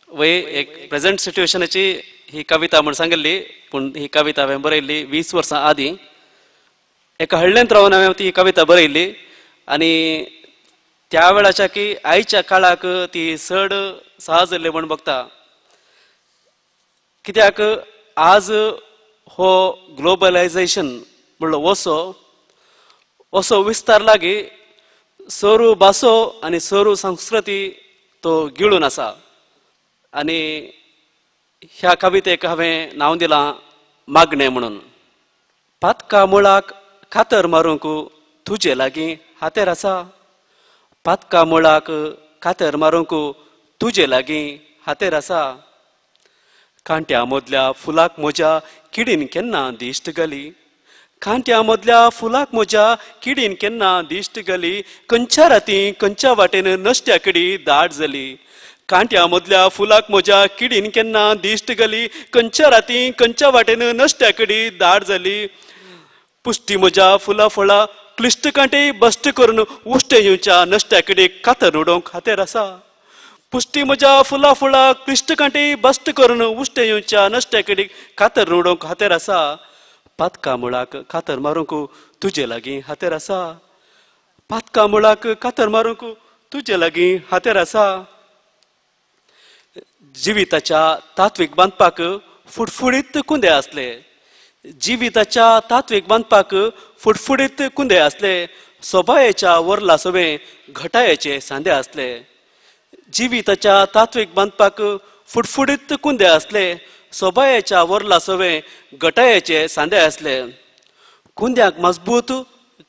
वय एक प्रेझेंट सिट्युएशनाची ही कविता म्हूण सांगिल्ली, पूण ही कविता हांवें बरयल्ली 20 वर्सां आदीं. एका हळ्ळेंत रावन हांवें ती कविता बरयल्ली आनी त्या वेळाच्या की आयच्या काळाक ती चड सहज जाल्ली म्हूण बघता. कित्याक आज हो ग्लोबलायजेशन म्हणलो वसो असो विस्तार लागी सरू भासो आनी सरू संस्कृती तो गिळून आसा. आनी ह्या कवितेक हांवें नांव दिलां मागणें म्हणून. पातका मुळाक कातर मारूंक तुजे लागीं हातेर आसा, पातका मुळाक कातर मारूंक तुजे लागीं हातेर आसा. कांट्या मदल्या फुलाक म्हज्या किडीन केन्ना दिश्ट घाली, कांट्या मदल्या फुलाक म्हज्या किडीन केन्ना दिश्ट घाली. खंयच्या राती खंयच्या वाटेन नश्ट्या किडी दाट जाली, कांट्या मदल्या फुलाक म्हज्या किडीन केन्ना दिश्ट घाली. खंयच्या राती खंयच्या वाटेन नश्ट्या किडी दाट जाली. पुश्टी म्हज्या फुलां फळां क्लिश्ट कांटे बश्ट करून उश्टें येवच्या नश्ट्या किडीक कातर उडोवंक हातेर आसा. पुश्टी म्हज्या फुलां फळां क्लिश्ट कांटे बश्ट करून उश्टें येवच्या नश्ट्या किडीक कातर उडोवंक हातेर आसा. पातका मुळाक कातर मारूंक तुजे लागीं हातेर आसा, पातका मुळाक कातर मारूंक तुजे लागीं हातेर आसा. जिविताच्या तात्वीक बांदपाक फुडफुडीत कुंदे आसले, जिविताच्या तात्वीक बांदपाक फुडफुडीत कुंदे आसले. सोबायेच्या वरला सवें घटायेचे सांदे आसले. जिविताच्या तात्वीक बांदपाक फुडफुडीत कुंदे आसले, सोबायेच्या वरला सवें घटायेचे सांदे आसले. कुंद्याक मजबूत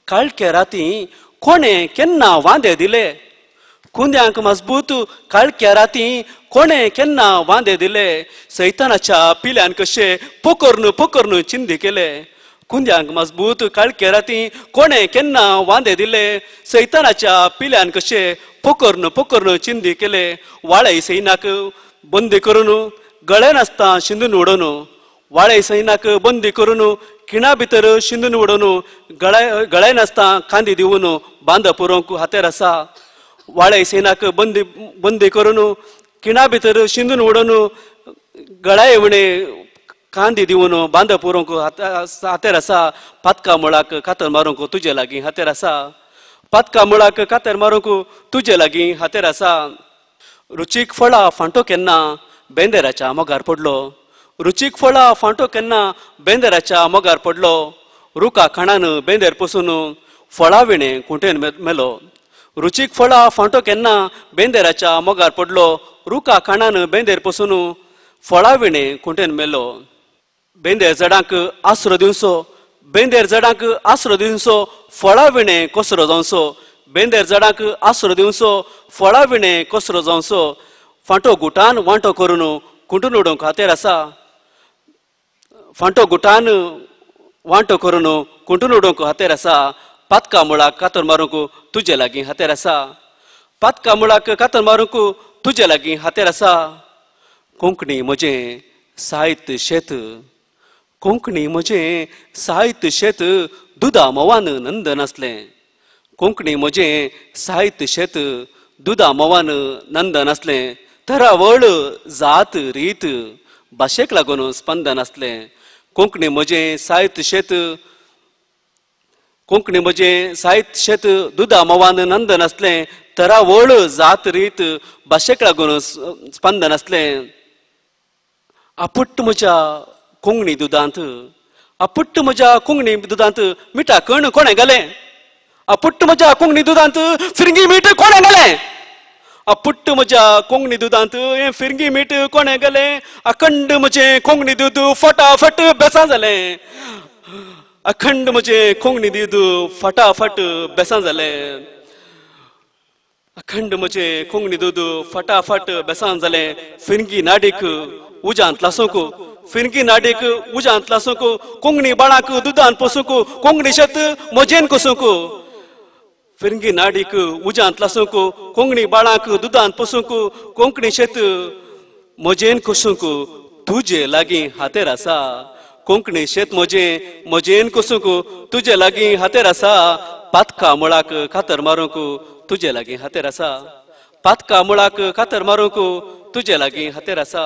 काळखे राती कोणें केन्ना वांदे दिले, कुंद्यांक मजबूत काळख्या राती कोणें केन्ना वांदे दिले. सैतानाच्या पिल्यान कशे पोकरून पोकरून चिंदी केले, कुंद्यांक मजबूत काळख्या राती कोणें केन्ना वांदे दिले. सैतानाच्या पिल्यान कशे पोकरून पोकरून चिंदी केले. वाळय सैनाक बंदी करून गळे नासता शिंदून उडोवन, वाळय सैनाक बंदी करून खिणा भितर शिंदून उडोवन गळे गळे नासता कांदी दिवन बांद पुरोवंक हातेर आसा. वाळय सेनाक बंदी बंदी करून खिणा भितर शिंदून उडोवन गळाय उणे कांदी दिवन बांद पुरोवंक हातेर आसा. पातका मुळाक कातर मारूंक तुजे लागीं हातेर आसा, पातका मुळाक कातर मारूंक तुजे लागीं हातेर आसा. रुचीक फळां फांटो केन्ना बेंदेराच्या मोगार पडलो, रुचीक फळां फांटो केन्ना बेंदेराच्या मोगार पडलो. रुखा खाणान बेंदेर पसून फळां विणें कुंटेन मेलो. रुचीक फळां फांटो केन्ना बेंदेराच्या मोगार पडलो, रुखा खाणान बेंदेर पसून फळां विणें कुंटेन मेलो. बेंदेर झाडांक आसरो दिवचो, बेंदेर झाडांक आसरो दिवचो, फळां विणें कसरो जावचो. बेंदेर झाडांक आसरो दिवचो, फळां विणें कसरो जावचो. फांटो गुटान वांटो करून कुंटून उडोवंक हातेर आसा, फांटो गुटान वांटो करून कुंटून उडोवंक हातेर आसा. पातका मुळाक कातर मारूंक तुजे लागीं हातेर आसा, पातका मुळाक कातर मारूंक तुजे लागीं हातेर आसा. कोंकणी म्हजें साहित्य शेत, कोंकणी म्हजें साहित्य शेत दुदा म्होंवान नंदन आसलें. कोंकणी म्हजें साहित्य शेत दुदा म्होंवान नंदन आसलें. थरावळ जात रीत भाशेक लागून स्पंदन आसलें. कोंकणी म्हजें साहित्य शेत, कोंकणी म्हजें साहित्य शेत दुदा म्होंवान नंदन आसलें. तरावळ जात रीत भाशेक लागून स्पंदन आसलें. आपुट्ट म्हज्या कोंकणी दुदांत, आपुट्ट म्हज्या कोंकणी दुदांत मिठा कण कोणें घालें? आपुट्ट म्हज्या कोंकणी दुदांत फिरंगी मीठ कोणें घालें? आपुट्ट म्हज्या कोंकणी दुदांत हें फिरंगी मीठ कोणें घालें? अखंड म्हजें कोंकणी दूद फटाफट बेसां जालें. अखंड म्हजें कोंकणी दूद फटाफट बेसां जालें. अखंड म्हजें कोंकणी दूद फटाफट बेसां जालें. फिरंगी नाडीक उजांत लासूंक, फिरंगी नाडीक उजांत लासूंक, कोंकणी बाळाक दुदान पोसूंक, कोंकणी शेत म्हजेन कोसूंक. फिरंगी नाडीक उजांत लासूंक, कोंकणी बाळाक दुदान पोसूंक, कोंकणी शेत म्हजेन कोसूंक तुजे लागीं हातेर आसा. कोंकणी शेत म्हजें म्हजेन कोसूंक तुजे लागीं हातेर आसा. पातका मुळाक कातर मारूंक तुजे लागीं हातेर आसा. पातका मुळाक कातर मारूंक तुजे लागीं हातेर आसा.